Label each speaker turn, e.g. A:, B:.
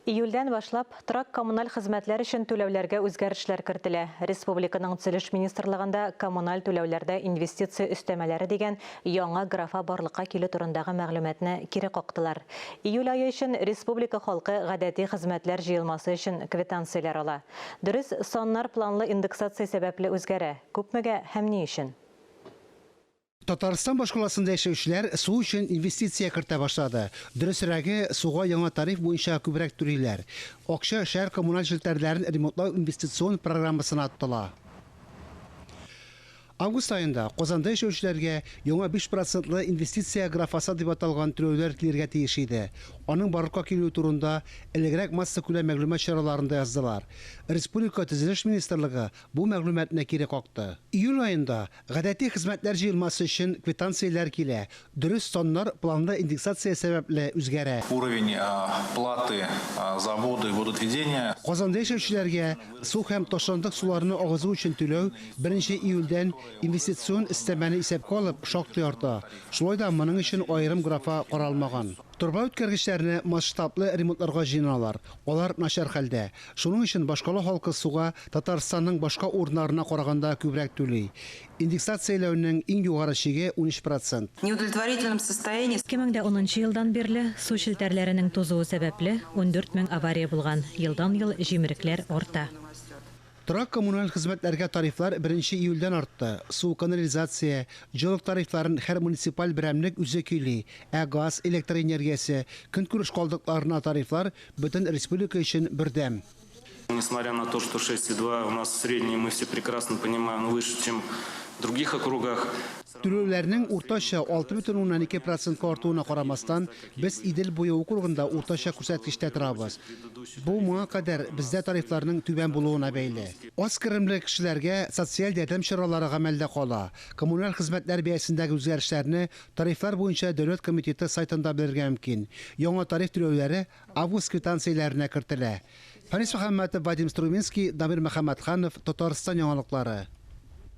A: Июльдән башлап, торак-коммуналь хезмәтләр өчен түләүләргә үзгәрешләр кертелә. Республиканың Төзелеш министрлыгында коммуналь түләүләрдә инвестиция өстәмәләре дигән яңа графа барлыкка килү турындагы мәгълүматны кире кактылар. Июль ае өчен республика халкы гадәти хезмәтләр җыелмасы өчен квитанцияләр ала. Дөрес, саннар планлы индексация сәбәпле үзгәрә. Күпмегә һәм ни өчен?
B: Татарстан башкаласында яшәүчеләр су өчен инвестиция кертә башлады. Дөресрәге, суга яңа тариф буенча күбрәк түлиләр. Акча шәһәр коммуналь челтәрләрен ремонтлау инвестицион программасына тотыла. Август аенда Казанда яшәүчеләргә яңа 5 процентлы инвестиция графасы дип аталган түләүләр килергә тиеш иде. Аның барлыкка килүе турында элегрәк массакүләм мәгълүмат чараларында яздылар. Республика Төзелеш министрлыгы бу мәгълүматны кире какты. Июль аенда Гадәти хезмәтләр җыелмасы өчен квитанцияләр килә. Дөрес, саннар планлы индексация сәбәпле үзгәрә.
C: Уровень платы за воду и водоотведение.
B: Казанда яшәүчеләргә су һәм ташландык суларны агызу өчен түләү беренче июльдән инвестицион өстәмәне исәпкә алып шактый арта. Шулай да моның өчен аерым графа каралмаган. Торба үткәргечләрне масштаблы ремонтларга җыеналар, алар начар хәлдә. Шуның өчен башкала халкы суга Татарстанның башка урыннарына караганда күбрәк түли. Индексацияләүнең иң югары чиге, 13 процент.
D: Неудовлетворительном состоянии.
A: 2010 нчы елдан бирле, су челтәрләренең тузуы сәбәпле, 14 мең авария булган, елдан-ел җимерекләр арта.
B: Торак-коммуналь хезмәтләргә тарифлар беренче июльдән артты. Су, канализация, җылылык тарифларын һәр муниципаль берәмлек үзе көйли, ә газ, электр энергиясе, көнкүреш калдыкларына тарифлар бөтен республика өчен бердәм.
E: Несмотря на то, что 6,2 у нас средний, мы все прекрасно понимаем, выше, чем в других округах.
B: Түләүләрнең уртача 6,2 процентка артуына карамастан, без Идел буе округында уртача күрсәткечтә торабыз. Бу моңа кадәр бездә тарифларның түбән булуына бәйле. Аз керемле кешеләргә социаль ярдәм чаралары гамәлдә кала. Коммуналь хезмәтләр бәясендәге үзгәрешләрне Тарифлар буенча дәүләт комитеты сайтында белергә мөмкин. Яңа тариф түләүләре август квитанцияләренә кертелә. Фәнис Мөхәммәтов, Вадим Струминский, Дамир Мөхәммәтханов, Татарстан яңалыклары.